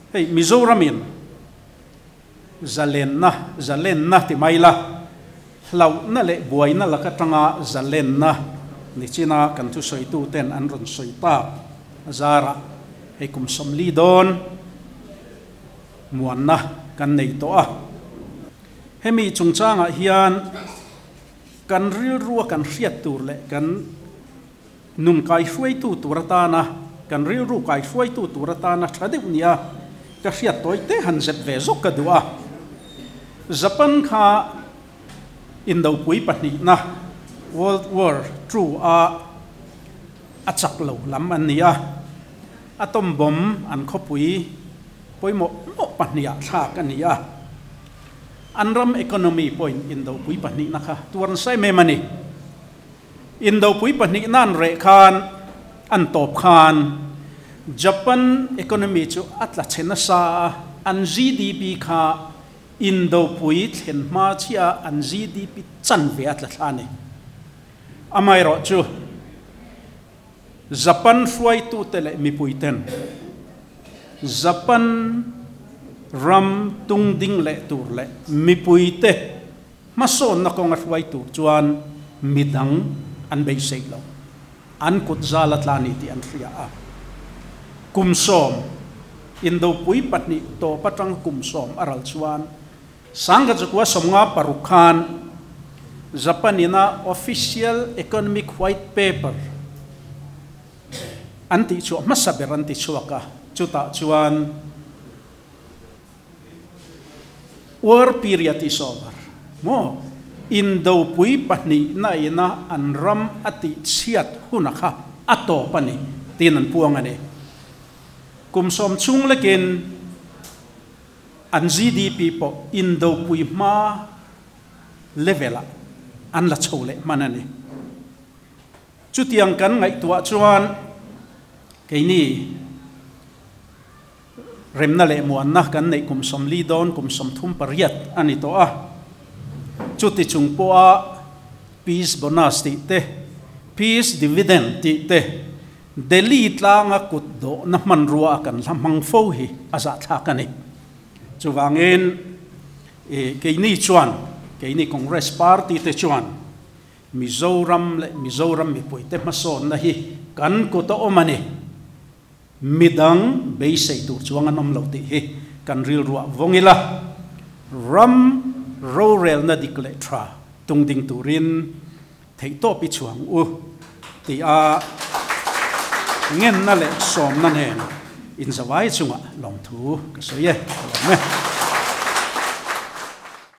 Hei Mizoramin zalenna, zalenna ti mai la, hlauhna leh buaina lak atanga zalenna nichina kan thusawituten an rawn sawi tak zarah hei kum 40 dawn muanna kan nei tawh a. Hemi chungchangah hian kan rilrua kan hriat tur leh kan Nun kaihruaitu tur atana, kan rilru kaihruaitu tur atana tha deuh nia ka hriat tawi te han zep ve zawk ka duh a. Japan kha Indopui pahnihna, World War Two, a a chak lo lam an ni a. Atom bomb an khawpui pawimawh mawh pahniha thlak a ni a. An ram economy pawhin Indopui pahnihna kha tuar nasa em em a ni. Indopui pahnih nan reh khan an tawp khan Japan economy chu a tla chhe nasa a, an GDP kha Indopui thlen hma chiah a an GDP chanve a tla thla a ni. Amaherawh chu Japan hruaitute leh mipuiten Japan ram tungding leh tur leh mipuite Hmasawnna kawnga hruai tur chuan midang an beisei lo. An kut zal a tla ni tih an hria a. Kum 10, Indopui pahnih tawp atang kum 10 a ral chuan 1956 khan Japan ina Official Economic White Paper an tihchhuah hmasa ber an tichhuak a, chutah chuan, War period is over maw? Indopui pahnihna ina an ram a tihchhiat huna kha a tawp a ni tiin an puang a ni. Kum 10 chhung lekin an GDP pawh indopui hma level ah an la chho leh hman a ni. Chutiang kan ngaihtuah chuan keini Remna leh muanna kan neih kum 40 dawn kum 38 a ni tawh a. Chuti chung pawha peace bonus tih te, peace dividend tih te, Delhi tlanga kut dawhna hmanrua a kan hla hmang fo hi a zahthlak a ni. Chuvangin keini chuan, keini Congress party te chuan Mizoram leh Mizoram mipuite hmasawnna hi kan kut a awm a ni. Midang beisei tur chuang an awm lo tih hi kan rilruah vawng ila, ram rorelna dik leh tha tung ding turin theihtawp i chhuang u tih a ngenna leh sawmna nen inzawai chungah lawmthu ka sawi e. Ka lawm e.